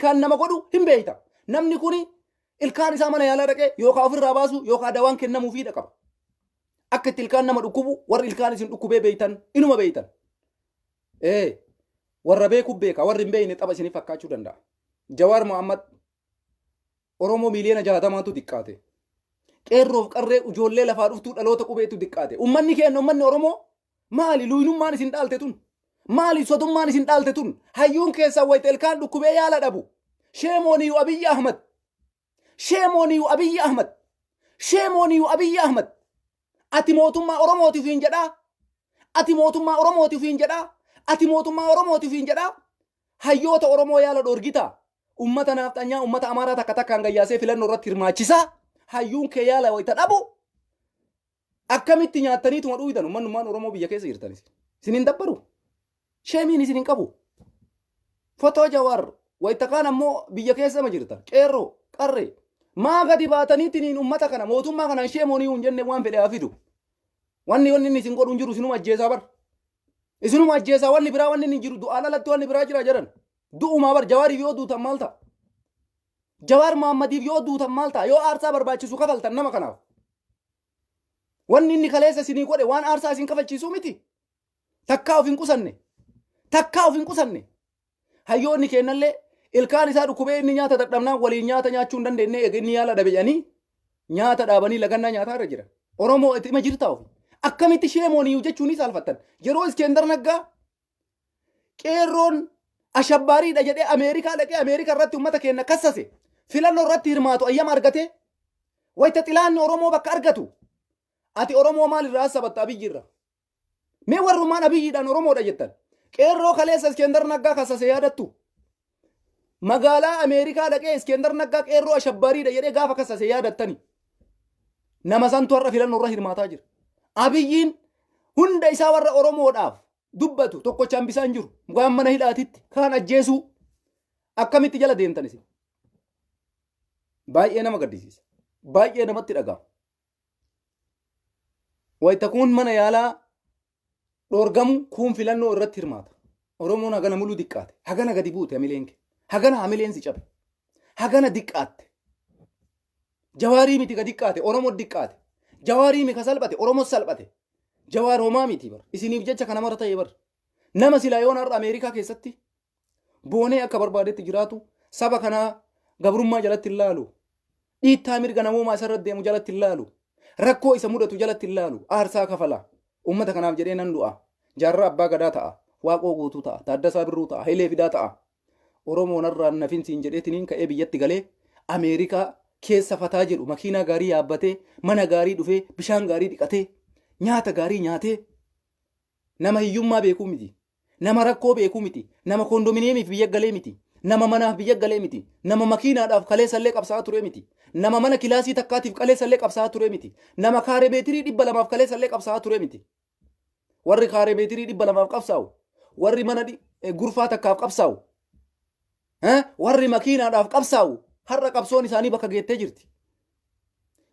Kan nama godhu hin beeyta. Namni kuni ilkaan isaa mana yaalaa dhaqee yookaan ofirraa baasu yookaan dawaan kennamuufiidha qaba. Akka itti ilkaan nama dhukkubu warri ilkaan isin dhukkubee beeytan inuma beeytan. Ee warra beeku beeka, warri hin beekne tapha isiniif fakkaachuu danda'a. Jawaar Mohammad Oromoo miiliyoona 60tu diqqaate. Qeerroof qarree ijoollee lafaa dhuftuu dhaloota qubeetu diqqaate. Uummanni keenya, uummanni Oromoo, maali luynummaan isin dhaalte tun? Maali sodummaan isin dhaalte tun? Hayyuun keessan wayita ilkaan dhukkubee yaala dhabu. Shame on you, Abiyyi Ahmad. Shame on you, Abiyyi Ahmad. Shame on you, Abiyyi Ahmad. Ati mootummaa Oromootiif hin jedhaa. Ati mootummaa Oromootiif hin jedhaa. Ati mootummaa Oromootiif hin jedhaa. Hayyoota Oromoo yaala dhoorgitaa. Ummata naafxanyaa, ummata Amaaraa takka takkaan gayyaasee filannoo irratti hirmaachisaa. Hayyuun kee yaala wayita dhabu. Akkamitti nyaattaniituma dhuuydan ummannummaan Oromoo biyya keessa jirtanis? Isin hin dabbaru. Shame iin isin hin qabu. Fotoo Jawaar wayita kaan ammoo biyya keessa ma jirtan? Qeerroo, qarree. Maa gadi baataniitiin ummata kana, mootummaa kanaan shame on you hin jenne? Waan fedhe haa fidu. Wanni wanni inni isin godhu hin jiru, isinuma ajjeesaa bar. Isinuma ajjeesaa, wanni biraa wanni inni jiru du'aan alatti wanni biraa jira jedhan. Du'umaa bar. Jawaariif yoo duutan maal ta'a? Jawaar Mohammadiif yoo duutan maal ta'a? Yoo aarsaa barbaachisu kafaltan nama kanaaf. Wanni inni kaleessa isinii godhe waan aarsaa isin kafalchiisuu miti. Takkaa of hin qusanne. Takkaa of hin qusanne. Hayyoonni kennallee ilkaan isaa dhukkubee inni nyaata dadhabnaan waliin nyaata nyaachuu hin dandeenye, eega inni yaala dhabe jedhanii nyaata dhaabanii lagannaa nyaataa irra jira. Oromoo itti ima jirtaa ofi. Akkamitti shame on you jechuun saalfattan? Yeroo Iskendar Naggaa qeerroon ashabbaariidha jedhee Ameerikaa dhaqee Ameerikaa irratti uummata keenya kassase, filannoo irratti hirmaatu ayyama argate, wayita xilaanni Oromoo bakka argatu, ati Oromoo maal irraa sabatta Abiyyi irra? Mee warrumaan Abiyyiidhaan Oromoodha jettan. Qeerroo kaleessa Iskendar Naggaa kassase yaadattu? Magaalaa Ameerikaa dhaqee Iskendar Naggaa qeerroo ashabbaariidha jedhee gaafa kassase yaadattani? Nama santu har'a filannoo irra hirmaataa jira. Abiyyiin hunda isaa warra Oromoodhaaf dubbatu tokkocha hambisaan jiru. Waan mana hidhaatitti kaan ajjeesuu akkamitti jala deemtan isin? Baay'ee nama gaddisiisa. Baay'ee namatti dhaga'ama. Wayita kun mana yaalaa dhoorgamu, kun filannoo irratti hirmaata. Oromoon hagana muluu diqqaate. Hagana gadi buute hamileen kee. Hagana hamileen si cabe. Hagana diqqaatte. Jawaarii miti ka diqqaate, Oromoo diqqaate. Jawaarii miti ka salphate, Oromoo salphate. Jawaar homaa miti bar. Isiniif jecha kana mara ta'e bar. Nama silaa yoon har'a Ameerikaa keessatti boonee akka barbaadetti jiraatu, saba kanaa gabrummaa jalatti hin laalu. Dhiittaa mirga namoomaa isarra deemu jalatti hin laalu. Rakkoo isa mudatu jalatti hin laalu. Aarsaa kafala. Uummata kanaaf jedhee nan du'a. Jaarraa Abbaa Gadaa ta'a. Waaqoo Guutuu ta'a. Taaddasaa Birruu ta'a. Hayilee Fidaa ta'a. Oromoo narraan nafinsiin jedheetiniin ka'ee biyyatti galee Ameerikaa keessa fataa jedhu, makiinaa gaarii yaabbatee, mana gaarii dhufee, bishaan gaarii dhiqatee, nyaata gaarii nyaatee, nama hiyyummaa beekuu miti. Nama rakkoo beekuu miti. Nama kondominiyeemiif biyya galee miti. Nama manaaf biyya galee miti. Nama makiinaadhaaf kaleessallee qabsaa'aa ture miti. Nama mana kilaasii takkaatiif kaleessallee qabsaa'aa ture miti. Nama kaaree meetirii 200 kaleessallee qabsaa'aa ture miti. Warri kaaree meetirii 200 qabsaa'u, warri mana gurfaa takkaaf qabsaa'u, warri makiinaadhaaf qabsaa'u har'a qabsoon isaanii bakka geettee jirti.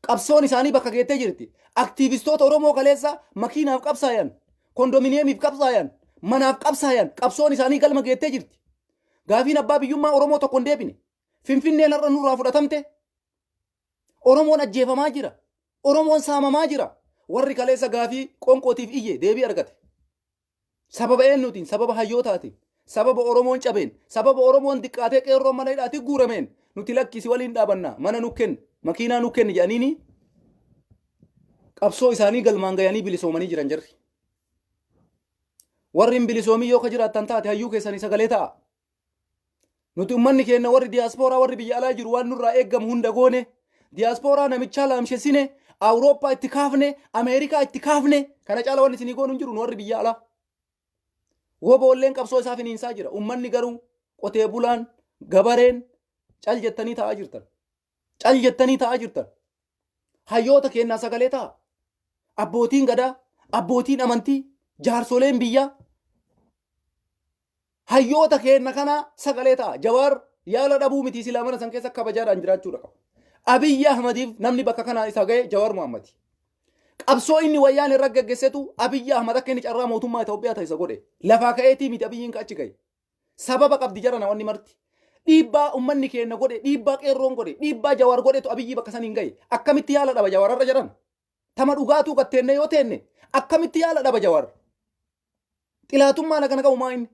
Qabsoon isaanii bakka geettee jirti. Aktiivistoota Oromoo kaleessa makiinaaf qabsaayan, kondominiyeemiif qabsaayan, manaaf qabsaayan, qabsoon isaanii galma geettee jirti. Gaafiin abbaa biyyummaa Oromoo tokko hin deebine. Finfinneen har'a nurraa fudhatamte. Oromoon ajjeefamaa jira. Oromoon saamamaa jira. Warri kaleessa gaafii qonqootiif iyye deebii argate. Sababa eenyuutiin? Sababa hayyootaatiin. Sababa Oromoon cabeen, sababa Oromoon diqqaatee qeerroon mana hidhaatti guurameen, nuti lakkisi waliin dhaabanna, mana nu kenni, makiinaa nu kenni jedhaniini qabsoo isaanii galmaan gayanii bilisoomanii jiran jarri. Warri hin bilisoomin yoo ka jiraattan taate, hayyuu keessanii sagalee ta'a. Nuti ummanni keenya warri diyaaspooraa, warri biyya alaa jiru, waan nurraa eeggamu hunda goone, diyaaspooraa namichaa laamshessine, Awurooppaa itti kaafne, Ameerikaa itti kaafne, kana caala wanni isinii goonu hin jiru nu warri biyya alaa. Woboolleen qabsoo isaa finiinsaa jira. Ummanni garuu, qotee bulaan, gabareen cal jettanii taa'aa jirtan. Cal jettanii taa'aa jirtan. Hayyoota keenyaa sagalee ta'a. Abbootiin gadaa, abbootiin amantii, jaarsoleen biyyaa hayyoota keenya kana sagalee ta'a. Jawaar yaala dhabuu miti, silaa mana san keessa kabajaadhaan jiraachuudha qaba. Abiyyi Ahmadiif namni bakka kanaa isa ga'e Jawaar Muhammadi. Qabsoo inni wayyaan irra geggeessetu Abiyyi Ahmad akka inni carraa mootummaa Itoophiyaa ta'e isa godhe. Lafaa ka'eetii miti Abiyyiin ka achi ga'e. Sababa qabdi jara wanni marti. Dhiibbaa ummanni keenya godhe, dhiibbaa qeerroon godhe, dhiibbaa Jawaar godhetu Abiyyi bakka san hin gahe. Akkamitti yaala dhaba Jawaararra jedhan? Tama dhugaatuu gatteenne yoo teenne akkamitti yaala dhaba Jawaar? Xilaatummaan akkana qabu maa inni?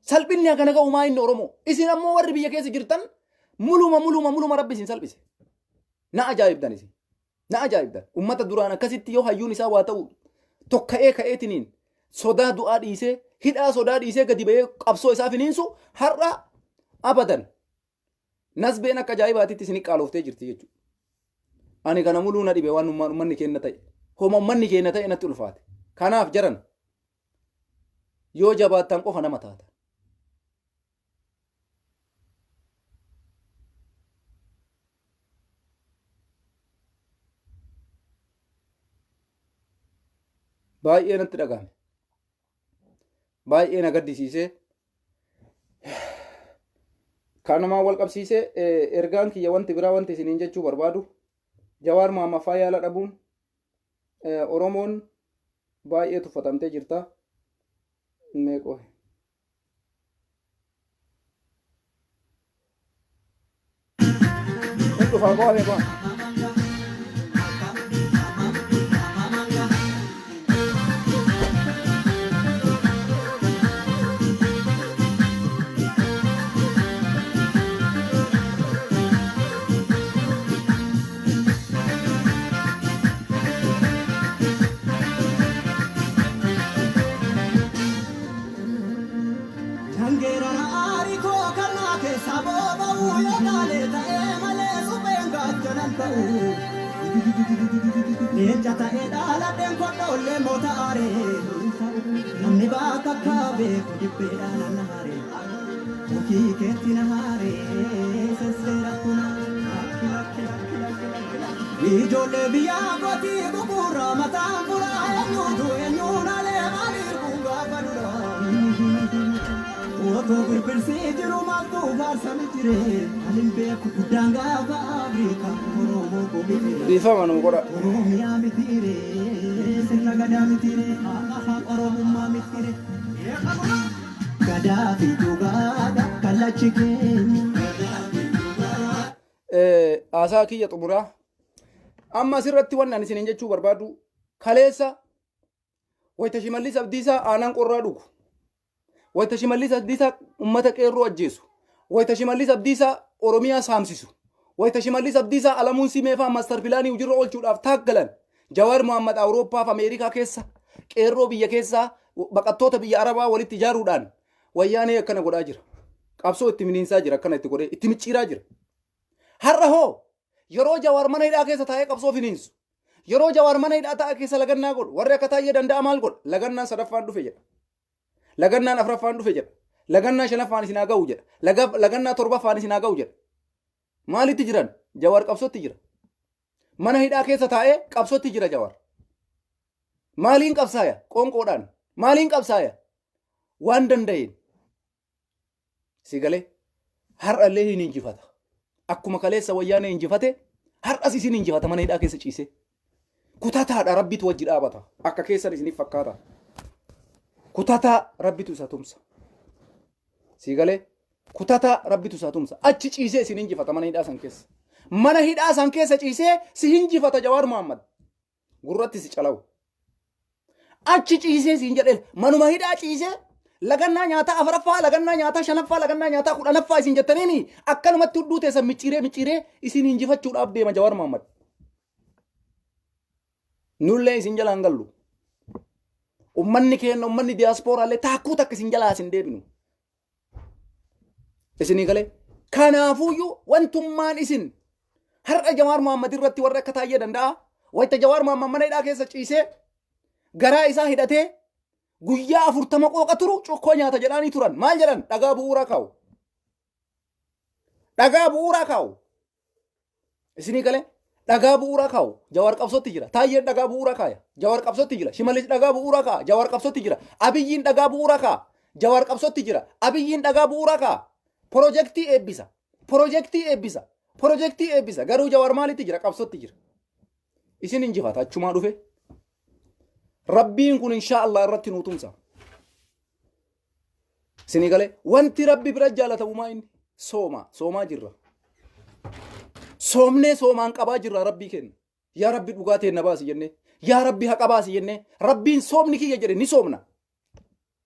Salphinni akkana qabu maa inni Oromoo? Isin ammoo warri biyya keessa jirtan muluma muluma muluma rabbi isin salphise. Na ajaa'ibdan isin. Na ajaa'ibdan. Ummata duraan akkasitti yoo hayyuun isaa waa ta'u tokka'ee ka'eetiniin sodaa du'aa dhiisee hidhaa sodaa dhiisee gadi ba'ee qabsoo isaa finiinsu har'a abadan nasbeen akka ajaa'ibaatitti isin qaaloftee jirti jechuudha. Ani kana muluu na dhibe waan ummanni keenya ta'e. Homa ummanni keenya ta'e natti ulfaate. Kanaaf jaran yoo jabaattan qofa nama taata. Baay'ee natti dhagahame. Baay'ee na gaddisiisee. Kanumaan wal qabsiisee ergaan kiyya wanti biraa wanti isiniin jechuu barbaadu Jawaar Mohaammed faa yaala dhabuun Oromoon baay'ee tuffatamtee jirta. Meeqoo. Hin dhufaa qofa meeqoo. Dangeerara aarii koo kannaa keessaa booba'u yoo gaalee ta'ee malee supheen gaachanan ta'u. Leenca ta'ee dhaaladheen kodhoollee moota aaree. Namni bakka akka beeku dibbeedhaan na haare. Ofii keetti na haare sesseera kuna. Ijoollee biyyaa kootii gugurraa mataan furaa eenyuutu eenyuun alee maaliif kun gaafa dura. Otoo birbirsi jiru maaltu faarsame jire ani hin beeku guddaan gaafa Afrikaa Oromoo komite. Dhiifama nu godha. Oromiyaa mitiire sirna gadaa mitiire Oromummaa mitiire. Gadaa fi dhugaadha kallachi keenya. Haasaa kiyya xumuraa. Amma asirratti wanni ani isiniin jechuu barbaadu kaleessa wayita Shimallis Abdiisaa aanaan qorraa dhugu. Wayita Shimallis Abdiisaa uummata qeerroo ajjeesu. Wayita Shimallis Abdiisaa Oromiyaa saamsisu. Wayita Shimallis Abdiisaa Alamuun Simeefaa maastar pilaanii hojiirra oolchuudhaaf taaggalan. Jawaar Mohaammed Awurooppaa fi Ameerikaa keessa qeerroo biyya keessaa baqattoota biyya Arabaa walitti ijaaruudhaan wayyaanee akkana godhaa jira. Qabsoo itti miniinsaa jira akkana itti godhee itti micciiraa jira. Har'a hoo yeroo Jawaar mana hidhaa keessa taa'ee qabsoo finiinsu. Yeroo Jawaar mana hidhaa taa'ee keessa lagannaa godhu warri akka Taayyee Danda'a maal godha? Lagannaan sadaffaan dhufe jedha. Lagannaan afraffaan dhufe jedha. Lagannaa shanaffaan isin haa ga'u jedha. Lagannaa torbaffaan isin haa ga'u jedha. Maalitti jiran? Jawaar qabsootti jira. Mana hidhaa keessa taa'ee qabsootti jira Jawaar. Maaliin qabsaaya? Qoonqoodhaan. Maaliin qabsaaya? Waan danda'een. Si galee har'allee hin injifata. Akkuma kaleessa wayyaanee injifate har'as isin injifata mana hidhaa keessa ciisee. Kutataadha rabbitu wajji dhaabata. Akka keessan isiniif fakkaata. Kutataa rabbitu isa tumsa. Si galee kutataa rabbitu isa tumsa. Achi ciisee isin injifata mana hidhaa san keessa. Mana hidhaa san keessa ciisee si injifata Jawaar Mohammad. Gurratti si calawu. Achi ciisee siin jedhee manuma hidhaa ciisee lagannaa nyaataa afuraffaa, lagannaa nyaataa shanaffaa, lagannaa nyaataa kudhanaffaa isin jettaniini akkanumatti hudduu teessan micciiree micciiree isin injifachuudhaaf deema Jawaar Mohammad. Nullee isin jalaan gallu. Ummanni keenya ummanni diyaasporaallee taakkuu takka isin jalaa isin deebinu. Isinii galee. Kanaafuyyuu wantummaan isin har'a Jawaar Mohammad irratti warri akka Taayyee Danda'a wayita Jawaar Mohammad mana hidhaa keessa ciisee garaa isaa hidhatee guyyaa 40 qooqa turu cukkoo nyaata jedhaanii turan. Maal jedhan? Dhagaa bu'uuraa kaa'u. Dhagaa bu'uuraa kaa'u. Isinii galee dhagaa bu'uuraa kaa'u. Jawaar qabsootti jira. Taayyeen dhagaa bu'uuraa kaaya. Jawaar qabsootti jira. Shimallis dhagaa bu'uuraa kaa'a. Jawaar qabsootti jira. Abiyyiin dhagaa bu'uuraa kaa'a. Jawaar qabsootti jira. Abiyyiin dhagaa bu'uuraa kaa'a. Pirojektii eebbisa. Pirojektii eebbisa. Pirojektii eebbisa. Garuu Jawaar maalitti jira? Qabsootti jira. Isin injifata achumaa dhufe. Rabbiin kun inshaa Allah irratti nuu tumsa. Isinii galee wanti Rabbi bira jaalatamu maa inni? Sooma soomaa jirra. Soomnee soomaan qabaa jirra Rabbii kenna. Yaa Rabbi dhugaa teenna baasi jennee. Yaa Rabbi haqa baasi jennee. Rabbiin soomni kiyya jedhe ni soomna.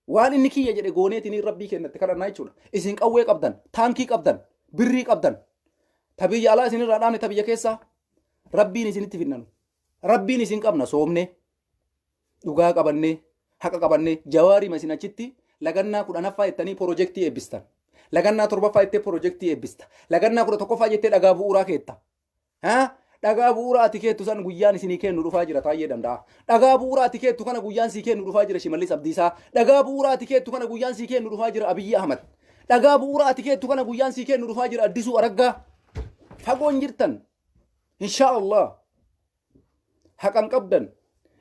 Waan inni kiyya jedhe gooneetiin Rabbii kennatti kadhannaa jechuudha. Isin qawwee qabdan, taankii qabdan, birrii qabdan. Ta biyya alaa isinirraa dhaabne ta biyya keessaa. Rabbiin isinitti finnanu. Rabbiin isin qabna soomnee. Dhugaa qabannee, haqa qabannee, jawaariima isin achitti lagannaa 10ffaa jettanii pirojektii eebbistan. Lagannaa 7ffaa jettee pirojektii eebbista. Lagannaa 11ffaa jettee dhagaa bu'uuraa keetta. Ha? Dhagaa bu'uuraa ati keettu san guyyaan isinii kennu dhufaa jira Taayyee Danda'a. Dhagaa bu'uuraa ati keettu kana guyyaan sii kennu dhufaa jira Shimallis Abdiisaa. Dhagaa bu'uuraa ati keettu kana guyyaan sii kennu dhufaa jira Abiyyi Ahmad. Dhagaa bu'uuraa ati keettu kana guyyaan sii kennu dhufaa jira Addisuu Araggaa. Fagoon jirtan. Inshaa Allah. Haqan qabdan.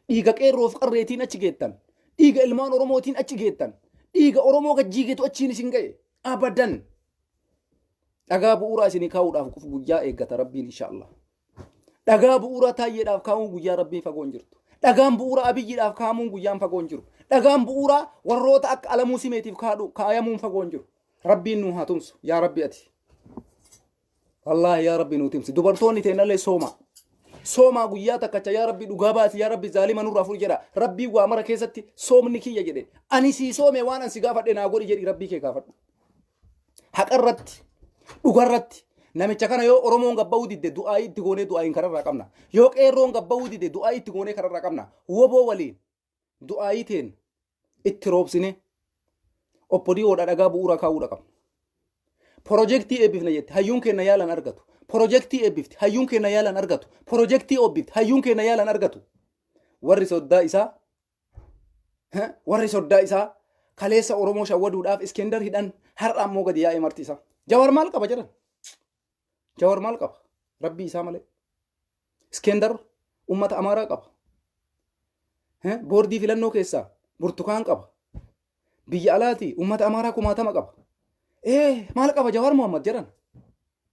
Dhiiga qeerroof qarreetiin achi geettan. Dhiiga ilmaan Oromootiin achi geettan. Dhiiga Oromoo gajjiigeetu achiin isin ga'e. Abadan. Dhagaa bu'uuraa isinii kaa'uudhaaf qofa guyyaa eeggata Rabbiin inshaallah. Dhagaa bu'uuraa Taayyeedhaaf kaa'uun guyyaa Rabbiin fagoo hin jirtu. Dhagaan bu'uuraa Abiyyiidhaaf kaa'amuun guyyaan fagoo hin jiru. Dhagaan bu'uuraa warroota akka Alamuu Simeetiif kaayamuun fagoo hin jiru. Rabbiin nuu haa tumsu yaa Rabbi ati. Wallaahi yaa Rabbi nuu tumsi. Dubartoonni teennallee sooma. Soomaa guyyaa takkacha yaa Rabbi dhugaa baasi yaa Rabbi zaalima nurraa furi jedha. Rabbiin waa mara keessatti soomni kiyya jedhe. Ani sii soome waan an si gaafadhe naa godhi jedhi Rabbii kee gaafadhu. Haqarratti, dhugarratti namicha kana yoo Oromoon gabba'uu didde du'aayii itti goonee du'aayiin kararraa qabna. Yoo qeerroon gabba'uu didde du'aayii itti goonee kararraa qabna. Woboo waliin du'aayii teen itti roobsine obbo Diyoodha dhagaa bu'uura kaa'uudha qabna. Pirojektii eebbifna jette hayyuun keenya yaalan argatu. Pirojektii eebbifti hayyuun keenya yaalan argatu. Pirojektii oobbifti hayyuun keenya yaalan argatu. Warri soddaa isaa warri soddaa isaa kaleessa Oromoo shawwaduudhaaf Iskendar hidhan har'a ammoo gadi yaa'ee marti isaa. Jawar maal qaba jedhan? Jawar maal qaba? Rabbii isaa malee. Iskendar ummata Amaaraa qaba. Boordii filannoo keessaa Burtukaan qaba. Biyya alaati ummata Amaaraa kumaatama qaba. Ee maal qaba Jawar Muhammad jedhan?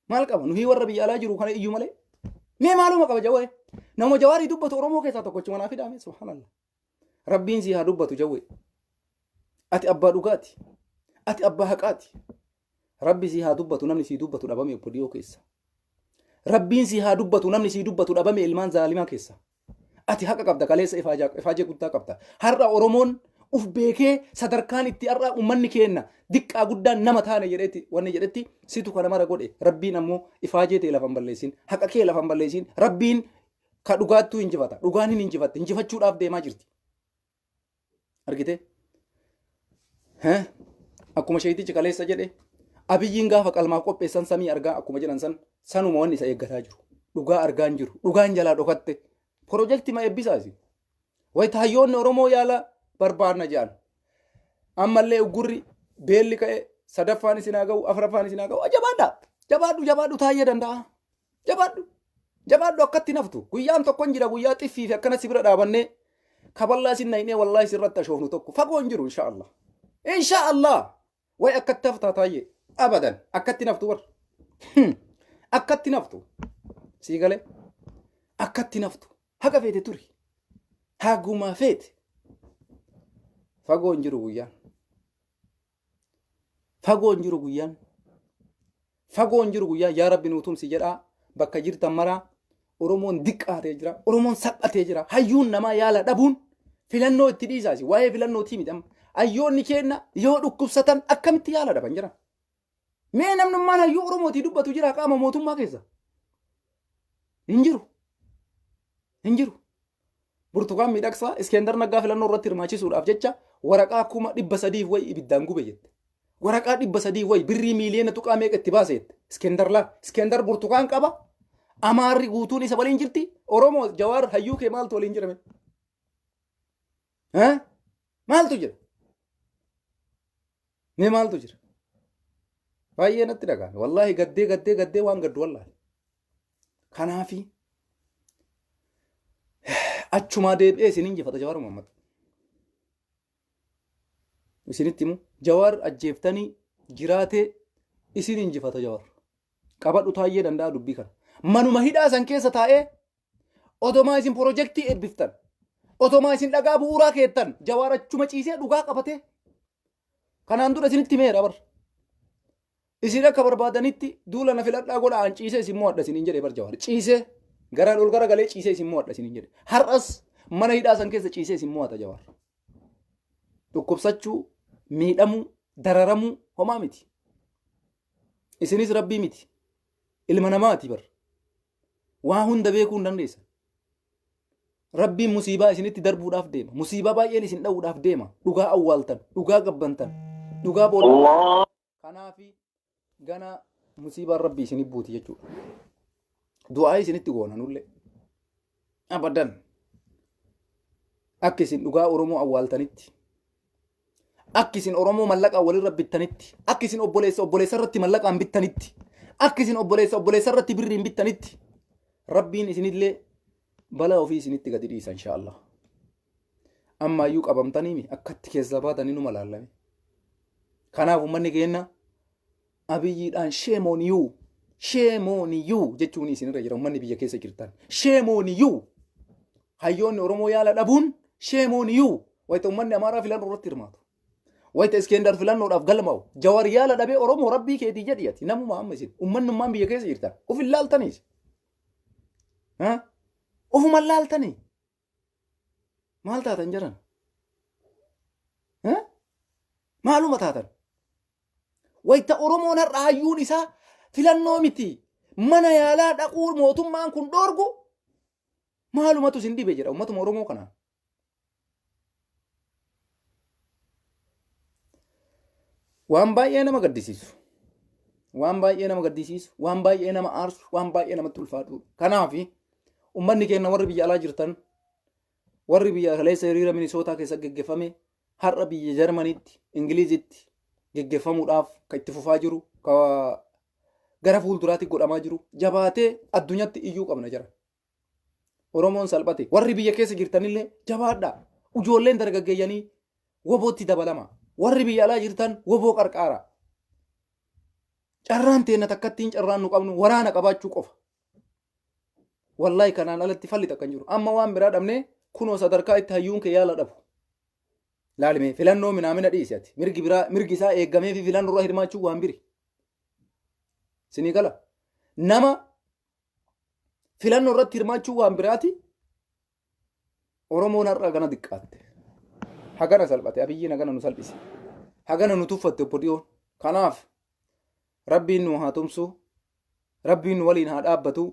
Maal qaba? Nuyi warra biyya alaa jiru kana iyyuu malee. Mee maaluma qaba Jawee? Nama Jawaarii dubbatu Oromoo keessaa tokkochuma naa fidaame subhanallah. Rabbiin sii haa dubbatu Jawee. Ati abbaa dhugaati. Ati abbaa haqaati. Rabbi sii haa dubbatu namni sii dubbatu dhabame obbo Diyoo keessa. Rabbiin sii haa dubbatu namni sii dubbatu dhabame ilmaan zaalimaa keessa. Ati haqa qabda kaleessa ifaajee guddaa qabda. Har'a Oromoon uf beekee sadarkaan itti har'a uummanni keenna diqqaa guddaan nama taane jedhetti wanni jedhetti situ kana mara godhe rabbiin ammoo ifaajee ta'e lafa hin balleessin haqa kee lafa hin balleessin rabbiin ka dhugaattuu injifata dhugaan hin injifatte injifachuudhaaf deemaa jirti. Argitee? Heh? Akkuma sheeytichi kaleessa jedhe Abiyyiin gaafa qalmaaf qopheessan samii argaa akkuma jedhan san sanuma wanni isa eeggataa jiru. Dhugaa argaa hin jiru. Dhugaan jalaa dhokatte. Pirojekti ma eebbisaasi. Wayita hayyoonni Oromoo yaala barbaadna jedhan. Ammallee uggurri beelli ka'e sadaffaan isin haa ga'u afraffaan isin haa ga'u. Jabaadha. Jabaadhu jabaadhu taayyee danda'a. Jabaadhu. Jabaadhu akkatti naftu. Guyyaan tokko hin jira guyyaa xiffii fi akkana si bira dhaabannee kaballaa isin naqnee wallaahi sirratti ashoofnu tokko fagoo hin jiru insha Allah. Insha Allah. Way akkatti haftaa taayyee. Abadan akkatti naftu bar. Akkatti naftu. Sii galee. Akkatti naftu. Haga feete turi. Haguma feete. Fagoo hin jiru guyyaan. Fagoo hin jiru guyyaan. Fagoo hin jiru guyyaan yaa Rabbi nuu tumsi jedhaa bakka jirtan maraa Oromoon diqqaatee jira. Oromoon salphatee jira. Hayyuun namaa yaala dhabuun filannoo itti dhiisaasi. Waa'ee filannootii miti amma. Hayyoonni keenna yoo dhukkubsatan akkamitti yaala dhaban jiran. Mee namnummaan hayyuu Oromootii dubbatu jira qaama mootummaa keessa. Hin jiru. Hin jiru. Burtukaan Miidhagsaa Iskendar Naggaa filannoo irratti hirmaachisuudhaaf jecha waraqaa 300,000 wayi ibiddaan gube jette. Waraqaa 300 wayi birrii miiliyoona tuqaa meeqa itti baase jette. Iskendar laa. Iskendar burtukaan qaba. Amaarri guutuun isa waliin jirti. Oromoo Jawaar hayyuu kee maaltu waliin jirame? Maaltu jira? Mee maaltu jira? Baay'ee natti dhaga'ame. Wallaahi gaddee gaddee gaddee waan gaddu wallaahi. Kanaafi achumaa deebi'ee isin injifata Jawaar Muhammad. Isinitti himu Jawaar ajjeeftanii jiraatee isin injifata Jawaar. Qabadhu taayyee danda'a dubbii kana. Manuma hidhaa san keessa taa'ee otomaa isin pirojektii eebbiftan otomaa isin dhagaa bu'uuraa keettan Jawaar achuma ciisee dhugaa qabatee kanaan dura isinitti himeera bar. Isin akka barbaadanitti duula na filadhaa godha, an ciisee isin mo'adha isiniin jedhe bar Jawaar. Ciisee garaan ol garagalee ciisee isin mo'adha isiniin jedhe. Har'as mana hidhaa san keessa ciisee isin mo'ata Jawaar. Dhukkubsachuu, miidhamuu, dararamuu homaa miti. Isinis rabbii miti. Ilma namaati bar. Waa hunda beekuu hin dandeessan. Rabbiin musiibaa isinitti darbuudhaaf deema. Musiibaa baay'een isin dha'uudhaaf deema. Dhugaa awwaaltan, dhugaa gabbantan, dhugaa boolla. Kanaafi gana musiibaan rabbii isinit buuti jechuudha. Du'aa isinitti goona nullee. Abadan. Akka isin dhugaa Oromoo awwaaltanitti. Akka isin Oromoo mallaqaan walirra bittanitti. Akka isin obboleessa obboleessa irratti mallaqaan bittanitti. Akka isin obboleessa obboleessa irratti birriin bittanitti. Rabbiin isinillee balaa ofii isinitti gadi dhiisa inshaallah. Ammaayyuu qabamtaniimi akkatti keessaa baatanii numa laallame. Kanaaf uummanni keenya Abiyyiidhaan shame on you, shame on you jechuun isinirra jira uummanni biyya keessa jirtan. Shame on you. Hayyoonni Oromoo yaala dhabuun shame on you. Wayita uummanni Amaaraa filannoo irratti hirmaatu. Wayita Iskeendar filannoodhaaf galmaa'u. Jawar yaala dhabee Oromoo rabbii keetii jedhi ati namuma amma isin uummanni biyya keessa jirtan. Uf hin laaltaniis. Ofuma hin laaltanii. Maal taatan jiran? Maaluma taatan? Wayita Oromoon har'a hayyuun isaa filannoo miti. Mana yaalaa dhaquu mootummaan kun dhoorgu maalumatu isin dhibe jedha uummatuma Oromoo kanaan. Waan baay'ee nama gaddisiisu. Waan baay'ee nama gaddisiisu, waan baay'ee nama aarsu, waan baay'ee namatti ulfaatu. Kanaaf uummanni keenya warri biyya alaa jirtan, warri biyya kaleessa hiriira Minisootaa keessa geggeeffame, har'a biyya Jarmaniitti, Ingiliizitti geggeeffamuudhaaf kan itti fufaa jiru, ka gara fuulduraatti godhamaa jiru, jabaatee addunyaatti iyyuu qabna jira. Oromoon salphate. Warri biyya keessa jirtanillee jabaadhaa. Ijoolleen dargaggeeyyanii wobootti dabalama. Warri biyya alaa jirtan woboo qarqaara. Carraan teenna takkattiin carraan nu qabnu waraana qabaachuu qofa. Wallaahi kanaan alatti falli takka hin jiru. Amma waan biraa dhabnee kunoo sadarkaa itti hayyuun kee yaala dhabu. Laalimee filannoo minaamina dhiisi ati. Mirgi biraa mirgi isaa eegamee fi filannoo irra hirmaachuu waan biri. Sinii gala. Nama filannoo irratti hirmaachuu waan biraati. Oromoon har'a hagana diqqaatte. Hagana salphate. Abiyyiin hagana nu salphise. Hagana nu tuffatte obbo Dhiyoon. Kanaaf Rabbiin nu haa tumsu. Rabbiin nu waliin haa dhaabbatu.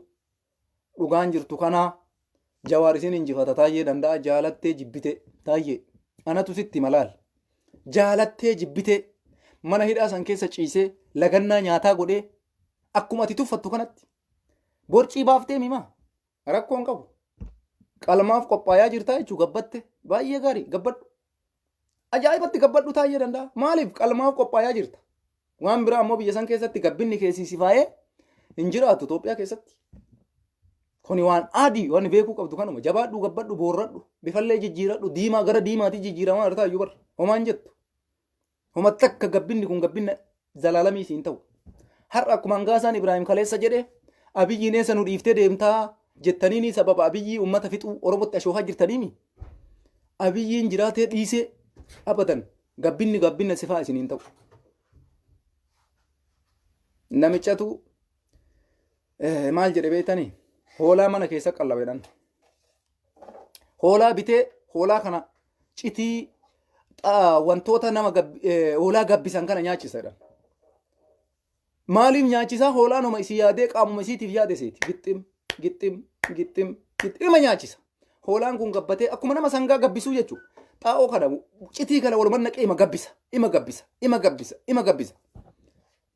Dhugaan jirtu kanaa Jawaar isin injifata Taayyee Danda'a jaalattee jibbite Taayyee. Anatu sitti malaal. Jaalattee jibbite mana hidhaa san keessa ciisee lagannaa nyaataa godhee akkuma ati tuffattu kanatti borcii baaftee mimaa. Rakkoo hin qabu. Qalmaaf qophaayaa jirtaa jechuu gabbatte baay'ee gaarii gabbadhu. Ajaa'ibatti gabbadhu Taayyee Danda'a. Maaliif qalmaaf qophaayaa jirta? Waan biraa ammoo biyya san keessatti gabbinni keessii si faayee hin jiraattu Itoophiyaa keessatti. Kuni waan adii waan beekuu qabdu kanuma jabaadhu gabbadhu boorradhu bifallee jijjiiradhu diimaa gara diimaatti jijjiiramaa irraa iyyuu barra homaan jettu. Homa takka gabbinni kun gabbinna zalaalamii siin ta'u. Har'a akkuma hangaasaan Ibraahim kaleessa jedhe Abiyyiin eessa nu dhiiftee deemtaa jettaniini sababa Abiyyii uummata fixuu Oromootti ashoofaa jirtaniimi. Abiyyiin jiraatee dhiisee abadan gabbinni gabbinna sifaa isiniin ta'u. Namichatu maal jedhe beektanii hoolaa mana keessa qallaba jedhan. Hoolaa bitee hoolaa kana citii wantoota nama hoolaa gabbisan kana nyaachisa jedhan. Maaliif nyaachisaa hoolaan homa isii yaadee qaamuma isiitiif yaade seeti. Gixxim gixxim gixxim gixxim ima nyaachisa. Hoolaan kun gabbatee akkuma nama sangaa gabbisuu jechuudha. Xaa'oo kana citii kana walumaan naqee ima gabbisa ima gabbisa ima gabbisa ima gabbisa.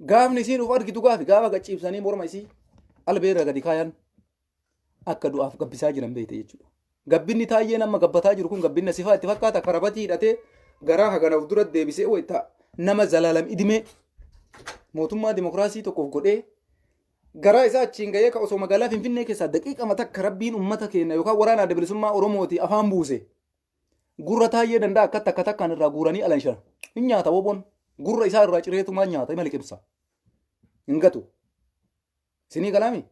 Gaafni isiin of argitu gaafi gaafa gacciibsanii morma isii albee irra gadi kaayan akka du'aaf gabbisaa jiran beekte jechuudha. Gabbinni Taayyeen amma gabbataa jiru kun gabbinna sifaa itti fakkaata karabatii hidhatee garaa hagana of dura deebisee wayita nama zalaalam idimee mootummaa dimokiraasii tokkoof godhee garaa isaa achiin gahee ka osoo magaalaa Finfinnee keessaa daqiiqama takka rabbiin uummata keenya yookaan waraana adda bilisummaa Oromooti afaan buuse gurra Taayyee Danda'a akka takka takkaan irraa guuranii alanshan hin nyaata woboon gurra isaa irraa cireetumaan nyaata ima liqimsa hin gatu. Isinii galaami?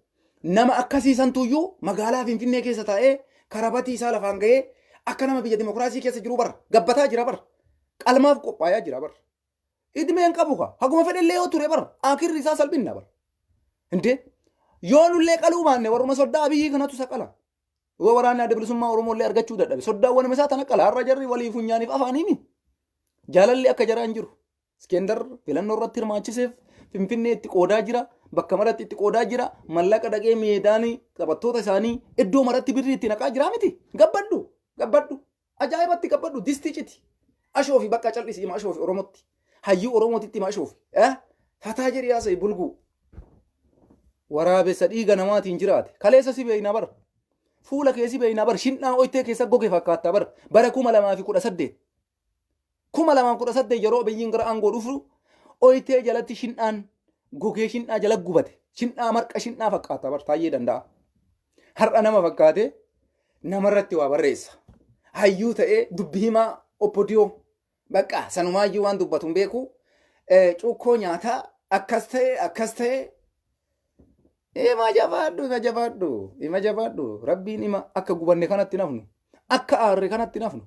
Nama akkasii santuyyuu magaalaa Finfinnee keessa taa'ee karabatii isaa lafaan gahee akka nama biyya dimokiraasii keessa jiruu bara gabbataa jira bara qalmaaf qophaayaa jira bara. Idmee hin qabu ka. Haguma fedhellee yoo ture bara akirri isaa salphinna bara. Indee yoo nullee qaluu baanne warruma soddaa Abiyyii kanatu isa qala. Yoo waraanni Adda Bilisummaa Oromoo illee argachuu dadhabe soddaawwan isaa tana qala. Har'a jarri walii funyaaniif afaaniimi. Jaalalli akka jaraa hin jiru. Iskendar filannoo irratti hirmaachiseef Finfinnee itti qoodaa jira. Bakka maratti itti qoodaa jira. Mallaqa dhaqee meedaanii taphattoota isaanii iddoo maratti birrii itti naqaa jira miti. Gabbadhu gabbadhu. Ajaa'ibatti gabbadhu distii citi. Ashoofi bakka cal'isi hima ashoofi Oromotti. Hayyuu Oromootitti hima ashoofi. Eh? Fataa jedhi haasa'e bulguu. Waraabessa dhiiga namaatiin jiraate. Kaleessa si beekna bara. Fuula kee si beekna bara. Shinnaa oytee keessa goge fakkaata bara. Bara 2018. 2018 yeroo biyyiin gara aangoo dhufu oytee jalatti shinnaan gogee shinnaa jala gubate. Shinnaa marqa shinnaa fakkaata bara taayyee danda'a. Har'a nama fakkaate namarratti waa barreessa. Hayyuu ta'ee dubbi himaa oppodiyoo bakka sanumaayyuu waan dubbatu hin beeku. Cuukkoo nyaataa akkas ta'e akkas ta'e. Ima jabaadhu ima jabaadhu ima jabaadhu rabbiin ima akka gubanne kanatti nafnu akka aarre kanatti nafnu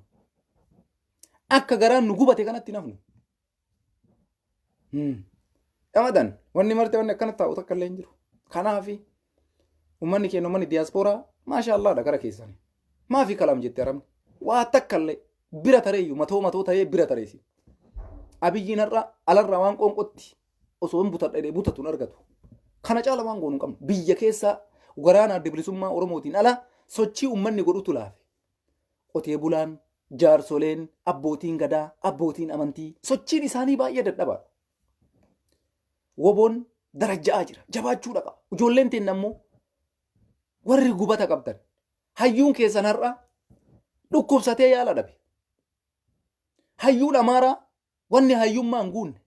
akka garaan nu gubate kanatti nafnu. Dhamadan wanni marte wanni akkana taa'u takka illee hin jiru. Kanaafi uummanni keenya uummanni diyaaspooraa maasha Allaadha gara keessani. Maafi kalaam jette arabni. Waa takka illee bira tareeyyu matoo matoo ta'ee bira tareessi. Abiyyiin har'a alarraa waan qoonqotti osoo hin butadha jedhee butatu hin argatu. Kana caala waan goonu hin qabnu. Biyya keessa waraana adda bilisummaa Oromootiin ala sochii uummanni godhutu laafe. Qotee bulaan, jaarsoleen, abbootiin gadaa, abbootiin amantii sochiin isaanii baay'ee dadhabaadha. Woboon darajja'aa jira. Jabaachuudha qaba. Ijoolleen teenna immoo warri gubata qabdan hayyuun keessan har'a dhukkubsatee yaala dhabe. Hayyuun Amaaraa wanni hayyummaa hin guunne.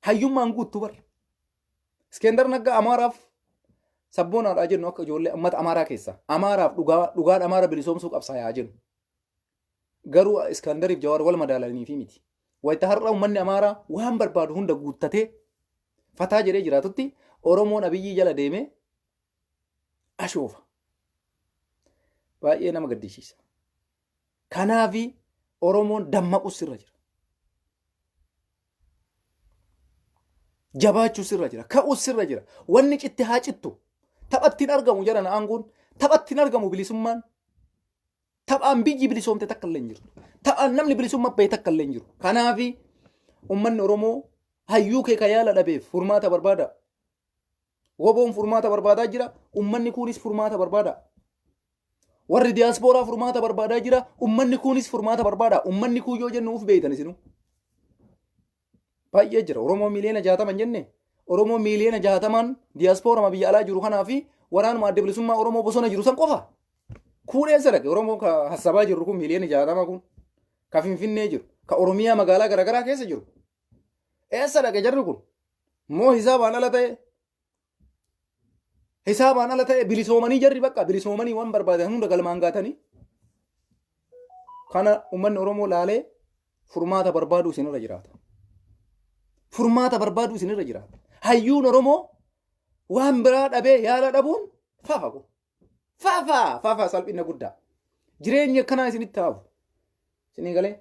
Hayyummaa hin guuttu bar. Iskendar Naggaa Amaaraaf sabboonaadhaa jennu akka ijoollee ummata Amaaraa keessaa. Amaaraaf dhugaa dhugaan Amaara bilisoomsuu qabsaayaa jennu. Garuu Iskandariif Jawaar wal madaalaniifi miti. Wayita har'a uummanni Amaaraa waan barbaadu hunda guuttatee fataa jedhee jiraatutti Oromoon Abiyyii jala deemee ashoofa. Baay'ee nama gaddisiisa. Kanaafi Oromoon dammaqus sirra jira. Jabaachuu sirra jira. Ka'us sirra jira. Wanni citte haa cittu. Taphatti hin argamu jedhan aangoon. Taphatti hin argamu bilisummaan. Taphaan biyyi bilisoomte takka illee hin jirtu. Taphaan namni bilisummaa bahe takka illee hin jiru. Kanaafi uummanni Oromoo hayyuu kee ka yaala dhabeef furmaata barbaada. Woboon furmaata barbaadaa jira. Uummanni kunis furmaata barbaada. Warri diyaaspooraa furmaata barbaadaa jira. Uummanni kunis furmaata barbaada. Uummanni kun yoo jennu uf beeytan isinuu. Baay'ee jira. Oromoo miiliyoona 60 hin jenne. Oromoo miiliyoona 60n diyaaspooraa biyya alaa jiru kanaa fi waraanuma adda bilisummaa Oromoo bosona jiru san qofa. Kuun eessa dhaqe? Oromoo ka hassabaa jirru kun miiliyoona 60 kun ka Finfinnee jiru, ka Oromiyaa magaalaa garaagaraa keessa jiru. Eessa dhaqe jarri kun? Moo hisaabaan ala ta'e? Hisaabaan ala ta'e bilisoomanii jarri bakka bilisoomanii waan barbaadan hunda galmaan gaatanii. Kana uummanni Oromoo laalee furmaata barbaaduu isinirra jiraata. Furmaata barbaaduu isinirra jiraata. Hayyuun Oromoo waan biraa dhabee yaala dhabuun fafa kun. Fafa fafa salphina guddaa. Jireenya akkanaa isinitti haafu. Isinii galee?